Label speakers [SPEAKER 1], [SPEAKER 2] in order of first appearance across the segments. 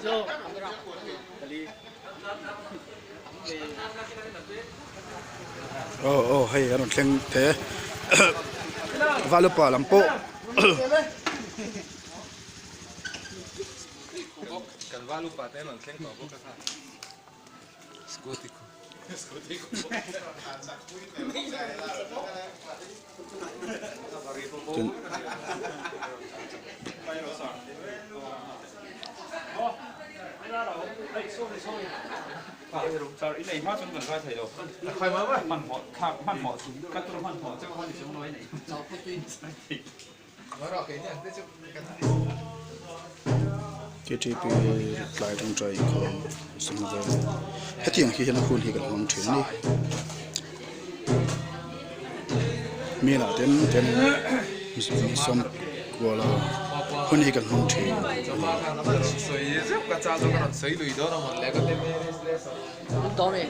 [SPEAKER 1] Aw aw hei a rawn thleng the valupa lam pawh
[SPEAKER 2] Kan valupa te an rawn thleng tawh bawk a kha. Scooty khu.
[SPEAKER 1] Ktp tlai tawngtai inkhawm sangha vel hetiang hi hian a hun hi kan hmang thin a ni mi lah ten ten sawm kual a hun hi kan hmang thin a ni.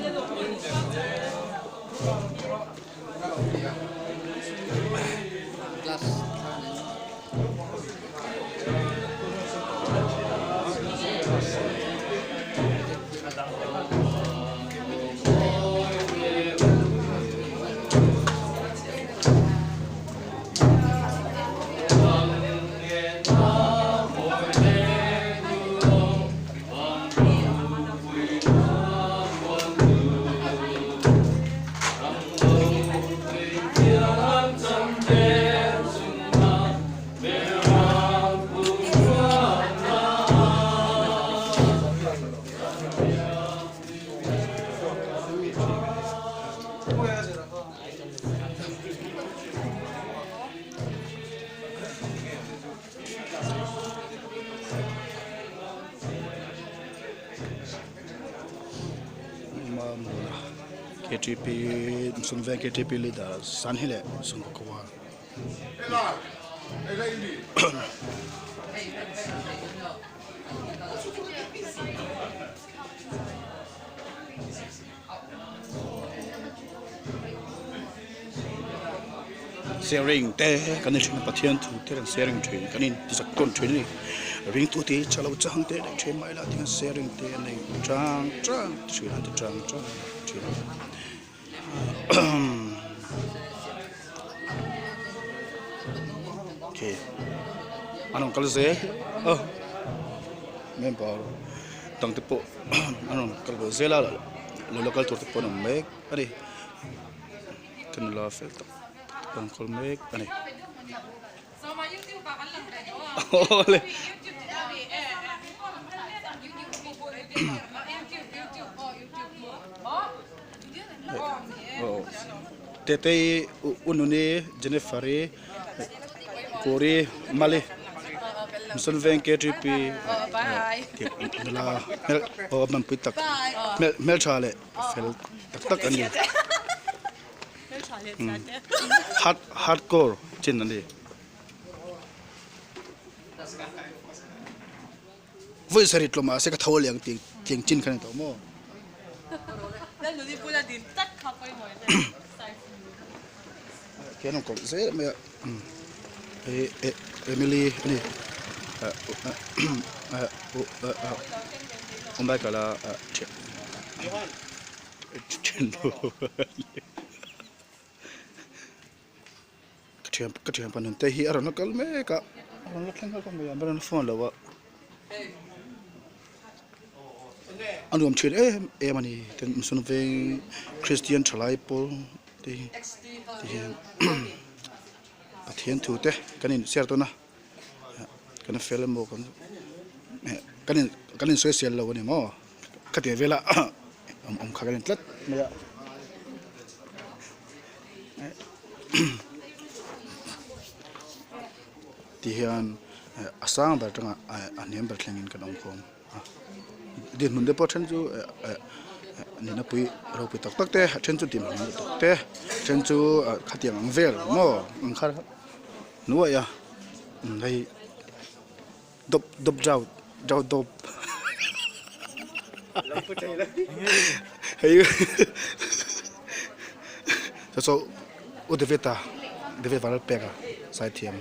[SPEAKER 1] Ktp Sumve ktp leader Sanhi leh Sumkawa Sharing te kan ni thin a Pathian thu te kan sharing thin kan in ti zak tawn thin a ni ringtu te hi tha lo chang te leh then mai lah te hian sharing te an nei chang chang thin an ti chang chang thin a okay an rawn kal zel a member dang te pawh an rawn kal ve zel a lo la kal tur te pawh an awm mek a ni. Ka nula fel tak tak an kawl mek a ni. Awle. Tetei Ununi Jennifer-i Kuri Mali Mission Veng KTP nula hmel aw hmanpui tak hmeltha leh fel tak tak a ni hard hardcore chin a ni vawi sarih tlawm ah se ka tho leh ang tih tih chin kha a ni tawh maw. Khian an kawlh zel mai a eh Emily a ni u Michael a ka thian ka thian pa nun te hi a rawn la kal mek a a rawn la thleng kha mai a rawn la phone lo a a nuam thin em em a ni tin mihring veng Christian thalai pawl te hi ti hian Pathian thu te kan in share tawn a kan fel emaw kan kan in kan in sawisel lo a ni maw khatiang vela awm awm kha kan in tlat mai a ti hian a sang ber atanga a hniam ber thlengin kan awm khawm a dinhmun te pawh then chu nihna pui ropui tak tak te a then chu dinhmun ropui tak te a then chu khatiang ang vel maw ang kha nuaih a hei dawp dawp zau zau dawp hei saw saw u David a David Vanlalpeka zaithiam.